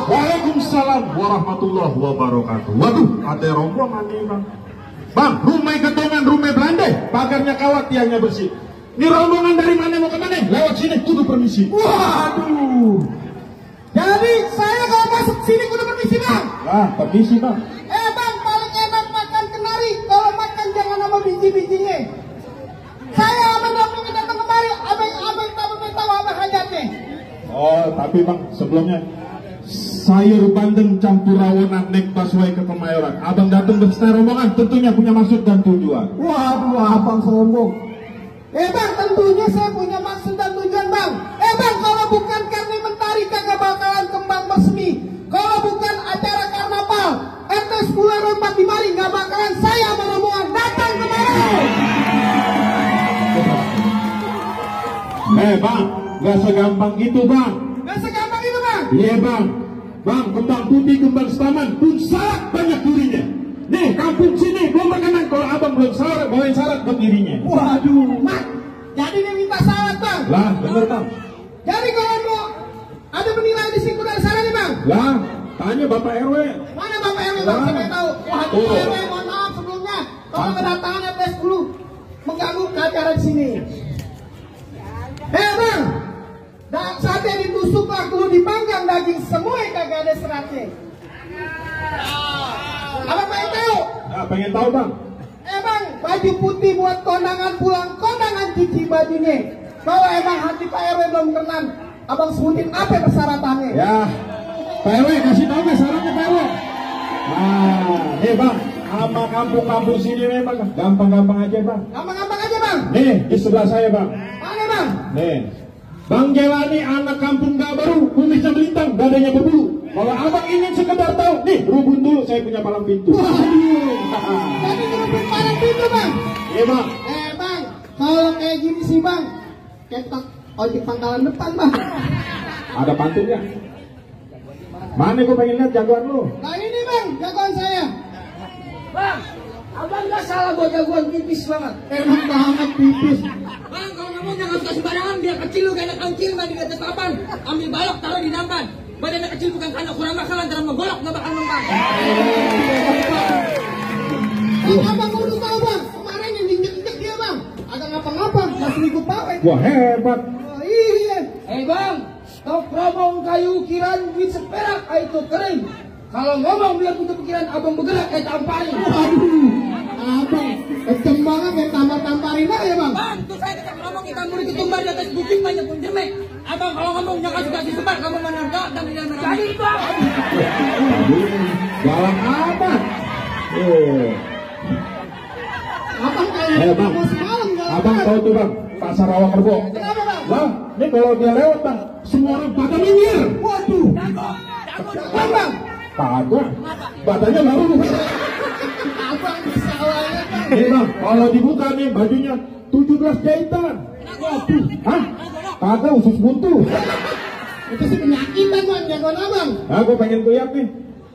Waalaikumsalam warahmatullahi wabarakatuh. Waduh, ada rombongan nih bang. Bang, rumah gedongan, rumah Belanda, pagarnya kawat, tiangnya bersih. Ini rombongan dari mana mau ke mana? Lewat sini, kudu permisi. Waduh. Jadi saya kalau masuk sini kudu permisi bang. Lah, permisi bang. Bang, paling enak makan kenari. Kalau makan jangan sama biji-bijinya. Saya abang kita datang kemari, abang tak tahu apa hajatnya. Oh, tapi bang, sebelumnya sayur bandeng campur rawon naik busway ke Kemayoran. Abang datang beserta rombongan, tentunya punya maksud dan tujuan. Waduh, abang sombong. Bang, tentunya saya punya maksud dan tujuan bang. Bang, kalau bukan karena mentari kagak bakalan kembang besmi. Kalau bukan acara karnaval RT 10 RW 4 di Mari, gak bakalan saya sama rombongan datang kemari. Bang, gak segampang itu bang. Gak segampang itu bang. Iya bang. Bang, kembang putih, kembang setaman pun syarat banyak durinya. Nih, kampung sini belum berkenan kalau abang belum syarat, bawain syarat ke dirinya. Waduh, mak. Jadi dia minta syarat bang. Lah, bener bang. Jadi kalau mau ada penilaian di sini dari sana nih bang. Lah, tanya Bapak RW. Mana Bapak RW bang? Saya tahu. Waduh, Pak RW, mohon maaf sebelumnya. Kalau kedatangan RT 10 mengganggu acara di sini. Bang, sate ditusuk lah, kalau dipanggang daging semua kagak ada seratnya. Abang pengen tahu? Ya, pengen tahu bang. Bang, baju putih buat kondangan pulang, kondangan cuci bajunya. Kalau emang hati Pak RW belum kenan, abang sebutin apa persyaratannya? Ya, Pak RW kasih tahu nggak syaratnya Pak RW? Nih bang, sama kampung-kampung sini memang gampang-gampang aja bang. Gampang-gampang aja bang. Nih, di sebelah saya bang. Mana bang? Nih, Bang Jelani anak kampung gak baru, kumisnya melintang, dadanya berbulu. Kalau abang ingin sekedar tahu, nih rubun dulu, saya punya palang pintu. Waduh, jadi rubun palang pintu bang. Iya bang. Bang, kalau kayak gini sih bang, ketok ojek pangkalan depan bang. Ada pantunnya. Mana gue pengen lihat jagoan lu? Nah ini bang, jagoan saya. Bang, abang gak salah buat jagoan pipis banget. Emang banget pipis. Bang, kalau ngomong jangan suka sembarangan, biar kecil lu kayak anak kancil mandi di atas papan. Ambil balok, taruh di nampan. Badannya kecil bukan karena kurang makan, lantaran menggolok gak bakal mempan. Abang udah tahu bang, kemarin yang diinjek-injek dia bang. Agak ngapa-ngapa, masih ikut pawai. Wah hebat. Oh, iya. Bang, tok ngomong kayu kiran duit seperak, itu kering. Kalau ngomong biar punya pikiran abang bergerak kayak tamparin. Waduh, abang, kenceng banget kayak tampar-tamparin aja bang. Bang, tuh saya tetap ngomong ikan muri ketumbar di atas bukit banyak pun jemek. Abang kalau ngomong jangan suka disebar, kamu menarga dan tidak menarga. Jadi bang. Galak apa? Abang kayak Bang, semalam gak? abang tahu tuh bang, pasar rawa kerbo. Kenapa bang? Lah, ini kalau dia lewat bang, semua orang pada minggir. Waduh, bang. Kagak, badannya baru. Abang bisa awalnya bang. Nih bang, kalau dibuka nih bajunya 17 jahitan. Waduh, hah? Kagak usus buntu. Itu sih penyakitan bang, jagoan abang. Nah, gue pengen lihat nih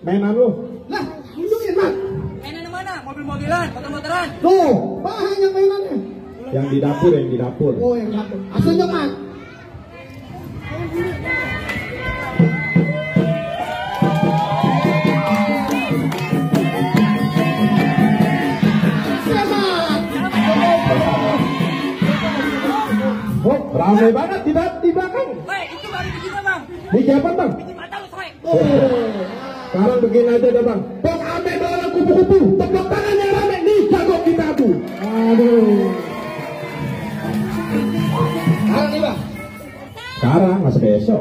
mainan lu. Lah, tunjukin bang. Mainan mana? Mobil-mobilan, motor-motoran. Tuh, banyak mainannya. Yang di dapur, yang di dapur. Oh, yang dapur. Asal bang. Oh, ramai banget di belakang. Woi, itu baru di kita bang. Di siapa bang? Bikin mata lu, soe. Sekarang begini aja deh bang. Bang ame orang kupu-kupu. Tepuk tangan yang rame nih jago kita tuh. Aduh. Sekarang nih bang. Sekarang masih besok.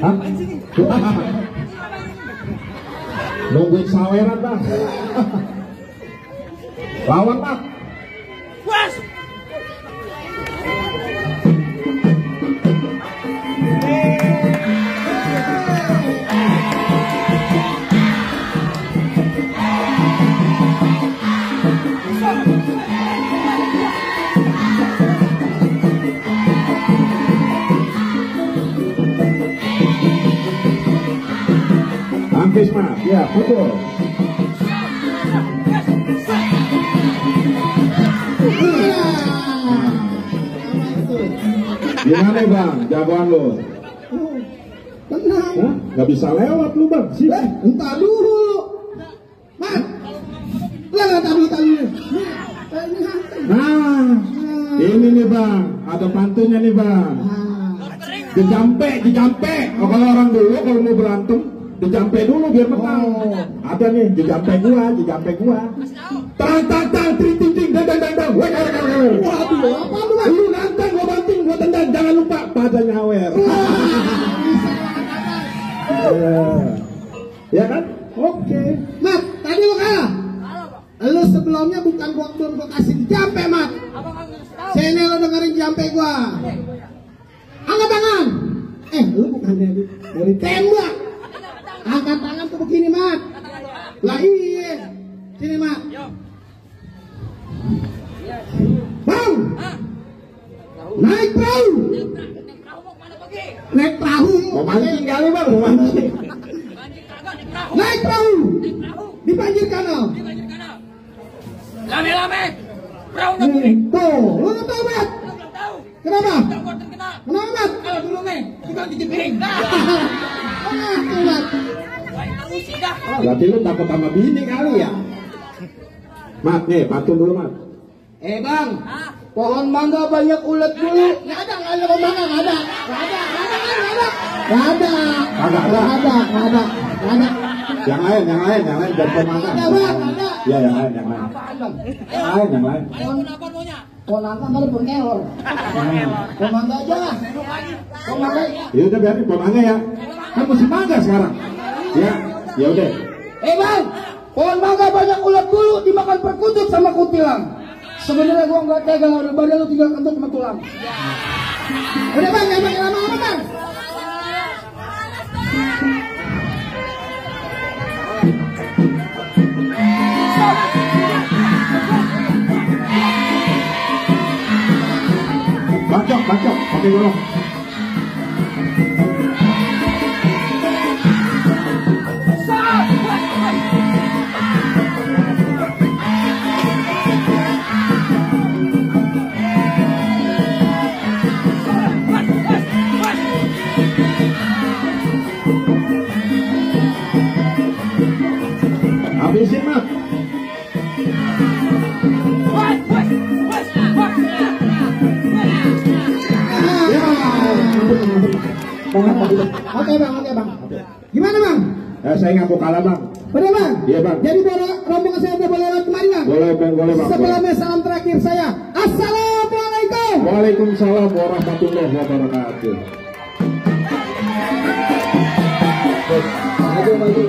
Hah? Nungguin saweran bang. Lawan bang. Puas. Tangkis mas, ya pukul. Gimana bang, jagoan lo? Tenang. Hah? Gak bisa lewat lu bang, sih. Entar dulu. Mat. Lah, entar dulu. Nah, ini nih bang, ada pantunnya nih bang. Dijampe. Oh, kalau orang dulu kalau mau berantem, dijampe dulu biar menang. Oh. Ada nih, dijampe gua. Tang, ting, dang. Waduh, apa lu, Mat? Lu nantang, gua banting, gua tendang. Jangan lupa pada nyawer. Ya kan? Oke. Mat, tadi lu kalah. Lu sebelumnya bukan belum gua kasih jampe, Mat. Sini lu dengerin jampe gua. Angkat tangan. Lu bukan dari tembak. Angkat tangan tuh begini, Mat. Lah iya. Sini, Mat. Bang. Naik perahu. Naik perahu. Mau mancing kali bang, mau mancing. Naik perahu. Di banjir kanal. Lame. Perahu nak kuning. Tuh, lu nggak tahu, Mat. Belum tahu. Kenapa? Tahu kena. Kenapa, Mat? Kalau dulu meh, kita di piring. Tuh, Mat. Tahu sih dah. Berarti lu takut sama bini kali ya? Mat nih, pantun dulu mat. Bang, pohon mangga banyak ulet dulu. Nggak ada pohon mangga, nggak ada. Yang lain, dan pemangga. Ada, Bang, ada. Ya, yang lain. Yang lain. Ayo kenapa maunya? Pohon mangga kalau pohon kelor. Pohon mangga aja lah. Pohon mangga. Ya udah biarin pemangga ya. Kan musim mangga sekarang. Ya udah. Bang, pohon mangga banyak ulet dulu dimakan perkutut sama kuntilan. Sebenarnya gua nggak tega, udah badan lu tinggal kentut sama tulang. Udah bang, jangan pakai lama-lama bang. Bacok, pakai golong. Habisin mat. Oke bang. Gimana bang? Saya ngaku kalah bang. Bener bang? Iya bang. Jadi rombongan saya boleh lewat kemari bang? Boleh bang. Sebelumnya salam terakhir saya. Assalamualaikum. Waalaikumsalam warahmatullahi wabarakatuh. Maju.